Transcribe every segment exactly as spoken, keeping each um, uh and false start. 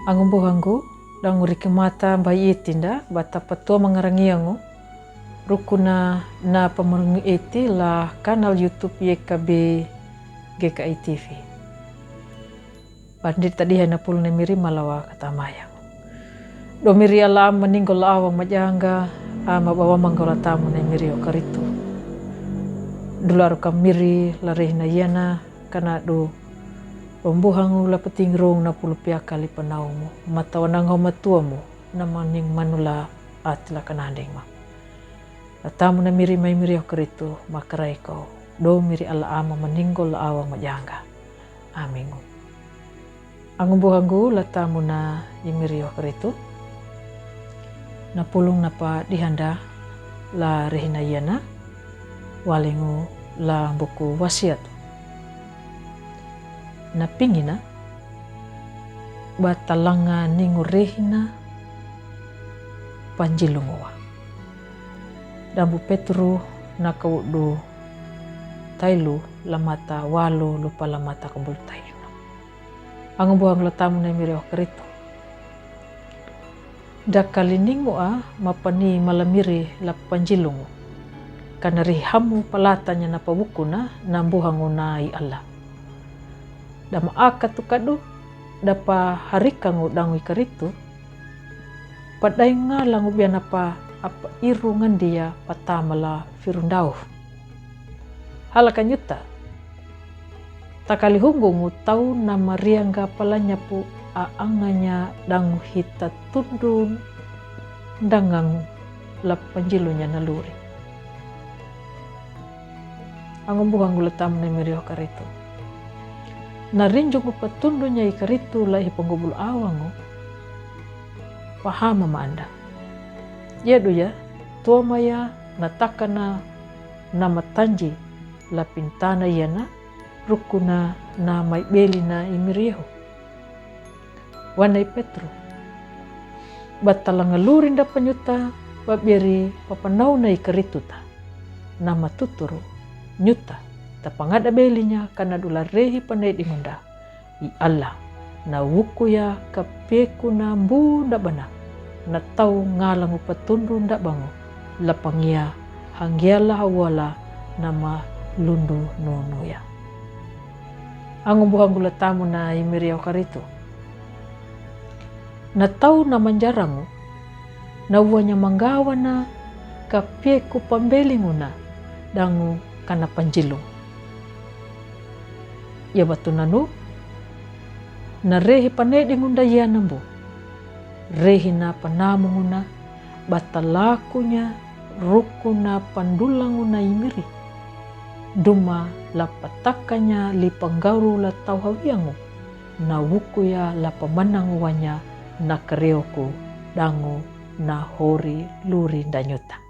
Angumbuhangu, dangu riki mata bai etinda, bata patua mangarangiangu, rukuna na pamarungu eti la kanal YouTube Y K B G K I T V. Bandit tadi hai na pulung na miri malawa kata mayang. Do miri ala ama maningol awang majanga, ama bawa manggol atamu na miri okaritu. Dularu ka miri la rehina yana, kana do pembuhangu la peting rong na pulu pia kali penaumu, mata wanang ho matuamu, na maning manula atila kananding ma. Atamu na miri mai miri okaritu, makarai kau. Do miri ala ama maningol awang majanga. Amingu. Angumbuhangu la tamu na imiri okaritu. Na pulung napa dihanda la rehina yana. Walingu la buku wasiat. Na pingina batalanga ningu rehina panjilungu wa. Dambu Petru na kaudu tailu la mata walu lupa la mata kumbul tailu. Angumbuhangu la tamu na miri okaritu. Dakali ningu a mapani malamiri la panjilungu. Kana rihamu palatanya na pabukuna na mbuhangu na i Allah. Dama aka tukadu dapa harikangu dangu ikaritu. Padainga langu bianapa apa iru ngandia patamala firundau. Halaka nyuta. Takali hungungu tau na marianga palanyapu a anganya dangu hita tundu dangangu la panjilunya na luri. Angumbuhangu la tamu na miri okaritu. Na rinjungu patundunya ikaritu la hi pangubul awangu. Pahama maanda. Yaduya, tuamaya na takana na matanji la pintana yana, rukuna na mai belina imirihu. Wanai Petru. Batalanga lurinda panyuta, babiri papanauna ikarituta. Na matuturu, nyuta, tapangada belinya kana dula rehi panai dingunda. I Allah, na wukuya kapekuna mbu ndabana, na tau ngalangu patundu ndabangu, lapangia, hangiala hawala, nama lundu nunuya. Angumbuhangu la tamu na imiri okaritu. Na tau na manjarangu, na uanya manggawana kapieku pambelinguna dangu kana panjilung. Ia batu nanu, na rehi panai dingunda ia nambu, rehi na panamunguna, batalakunya, rukuna pandulanguna imiri. Duma la patakanya li panggaru la tau hawiangu, na wukuya la pamananguanya na kareoku dangu na hori luri ndanyuta.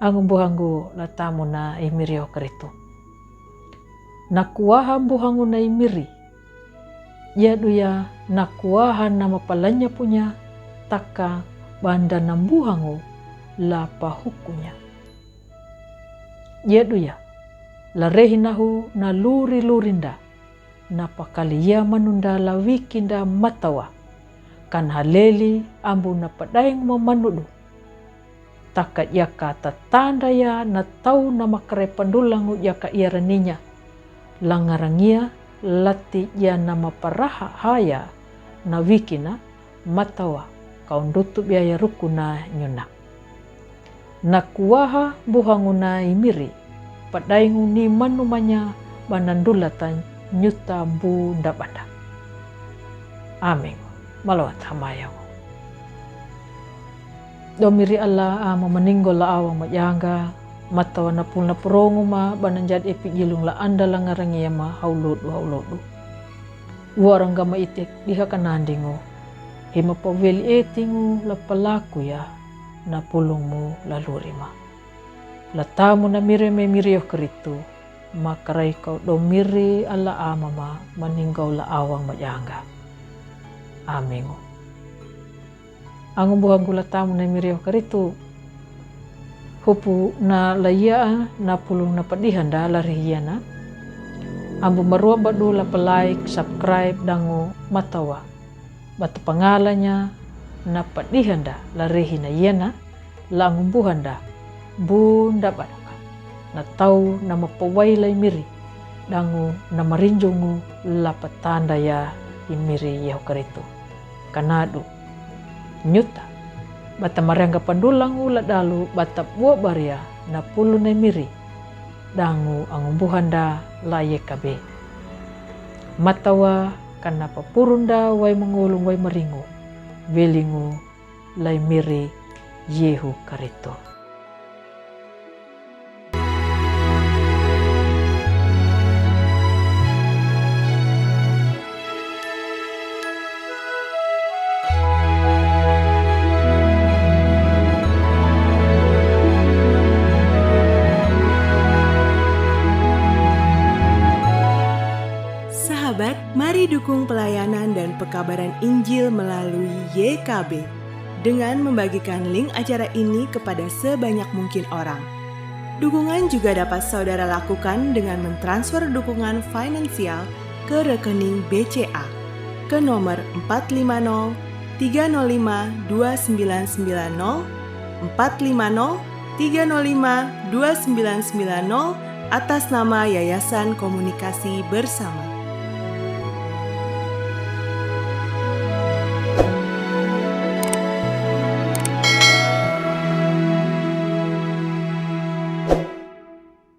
Angumbuhangu la tamu na imiri okaritu. Na kuaha mbuhangu na imiri. Yaduya na kuaha na mapalanyapunya taka banda na mbuhangu la pahukunya. Yaduya la rehinahu na luri lurinda na pakalia manunda la wikinda matawa. Kan haleli ambu na padaing mamanudu. Taka iaka tatanda ia na tau na makare pandulangu iaka iaraninya. Langarangia lati ia na maparaha haya na wikina matawa kaundutu biaya rukuna nyuna. Na kuaha mbuhangu na imiri, padaingu ni manumanya banandulata nyuta mbu ndabanda. Amin. Malawat hamayangu. Domiri Allah a mamaningol la awang majanga, matawa na pul na puronguma bananjad epi gilung la anda langarangia ma haulodu haulodu. Uaranga ma itik diha kanandingu, hima paweli etingu la palakuya na pulungmu la lurima. La tamu na miri me miri okaritu, makarai kau domiri Allah a mama maningol la awang majanga. Amingu. Angumbuhangu la tamu na miri okaritu. Hupu na la ia na pulung na padihanda la rihiana. Ambu marua badu la palike, subscribe dangu matawa. Bata pangala nya na padiha nda la rehi na yena, la angumbuha nda bu nda badaka. Na tau na mapawai lai miri, dangu na marinjungu la patanda ya i miri Yehu Karitu. Kanadu. Nyuta. Bata marengga pandulangu la dalu bata bua baria na pulu na miri, dangu angumbuha nda la Yekabe. Matawa kana papurunda wai mangulung wai maringu, velingu lai miri Yehu Karitu. Sahabat, mari dukung pelayanan dan pekabaran Injil melalui Y K B dengan membagikan link acara ini kepada sebanyak mungkin orang. Dukungan juga dapat saudara lakukan dengan mentransfer dukungan finansial ke rekening B C A ke nomor empat lima nol tiga nol lima dua sembilan sembilan nol, empat lima nol tiga nol lima dua sembilan sembilan nol, atas nama Yayasan Komunikasi Bersama.